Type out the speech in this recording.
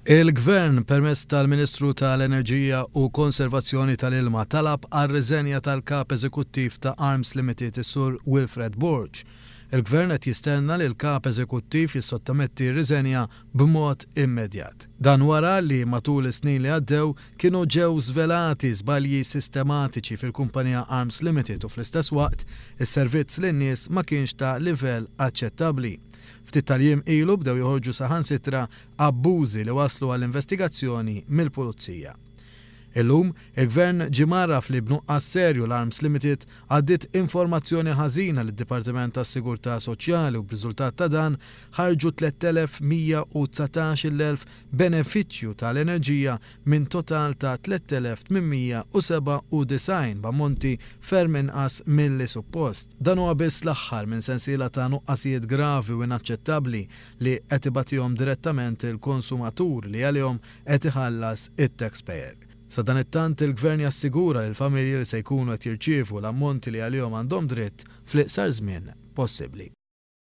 Il-Gvern, permezz tal-Ministru tal-Enerġija u Konservazzjoni tal-Ilma, talab għar-riżenja tal-Kap Eżekuttiv ta' Arms Limited, is-Sur Wilfred Borg. Il-Gvern qed jistenna li l-Kap Eżekuttiv jissottometti r-riżenja b'mod immedjat. Dan wara li matul is-snin li għaddew kienu ġew żvelati żbalji sistematiċi fil-kumpanija Arms Limited u fl-istess waqt is-servizz lin-nies ma kienx ta' livell aċċettabbli. Ftit tal-jiem ilu bdew joħorġu saħansitra abbużi li wasslu għal investigazzjoni mill-Pulizija. Illum, il-Gvern ġie mgħarraf li b'nuqqas serju l-Arms Limited għaddiet informazzjoni ħażina lid-Dipartiment tas-Sigurtà Soċjali u b'riżultat ta' dan ħarġu 3,119 il-elf benefiċċju tal-enerġija minn total ta' 3,897 b'ammonti ferm inqas milli suppost. Dan huwa biss l-aħħar minn sensiela ta' nuqqasijiet gravi u inaċċettabbli li qed ibatihom direttament il-konsumatur li għalihom qed iħallas it-taxpayer. Sadanittant il-Gvern jassigura lill-familji li se jkunu qed jirċievu l-ammonti li għalihom għandhom dritt fl-iqsar żmien possibbli.